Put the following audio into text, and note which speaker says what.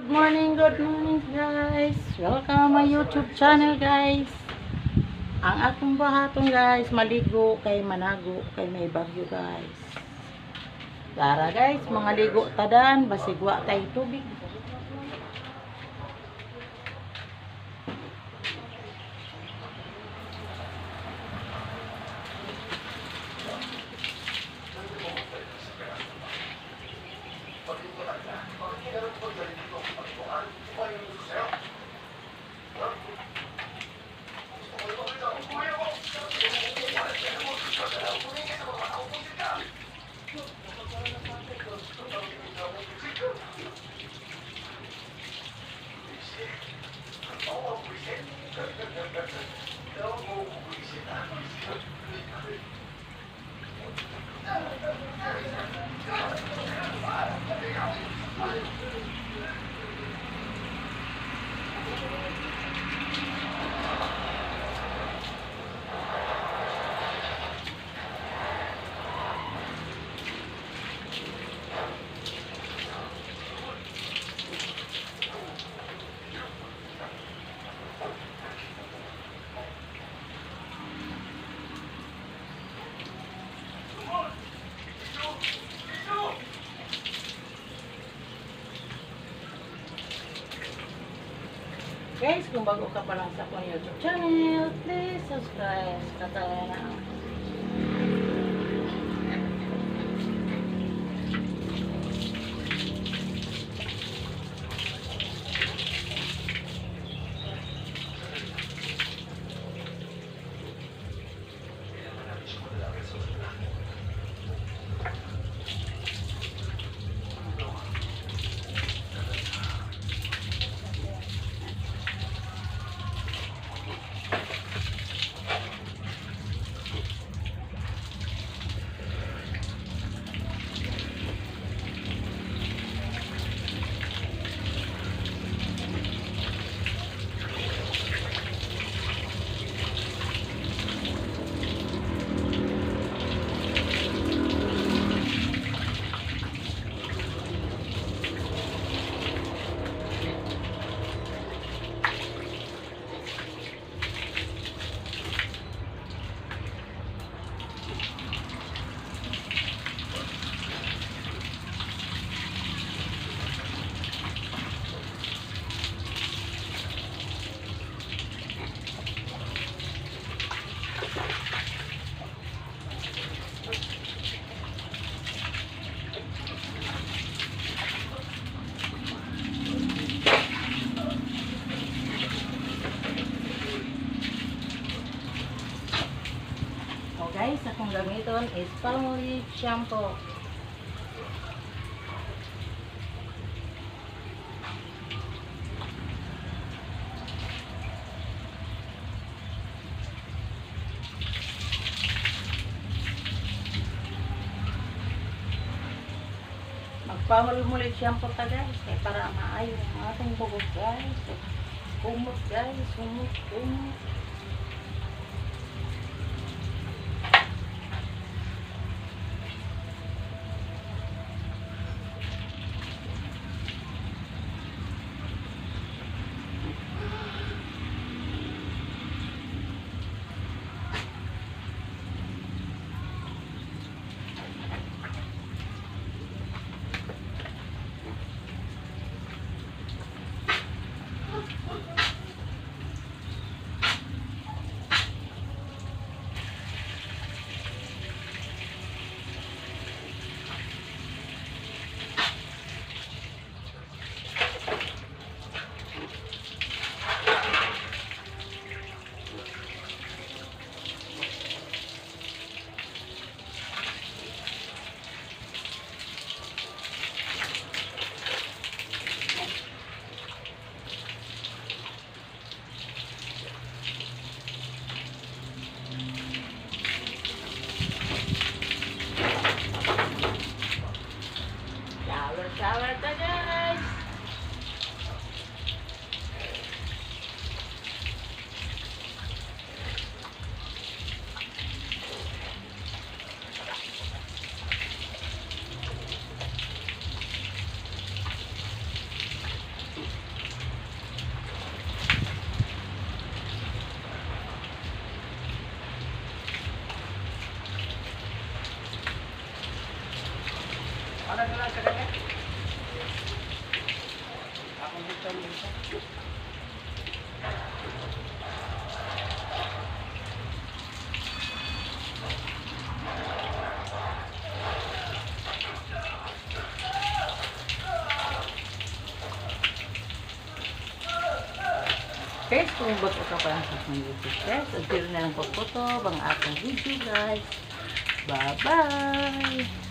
Speaker 1: Good morning guys. Welcome my YouTube channel, guys. Ang akong buhaton, guys, maligo kay manago kay may bagyo, guys. Tara guys, mga ligo tadan, basig wa tay tubig. Guys, kung bago ka pa lang sa akong YouTube channel, please subscribe. Kataya na. O guys, akong gamiton is Palmolive shampoo. Magpamulmulit shampoo ta guys, kay para maayo ang ating buhok, guys. Kumot guys, kumot, kumot.
Speaker 2: Ano na lang sa kanya? Akong gusto mo.
Speaker 1: Guys, kung bago ka pa lang sa akong YouTube, guys, until na lang pagputo ang akong video, guys. Bye-bye!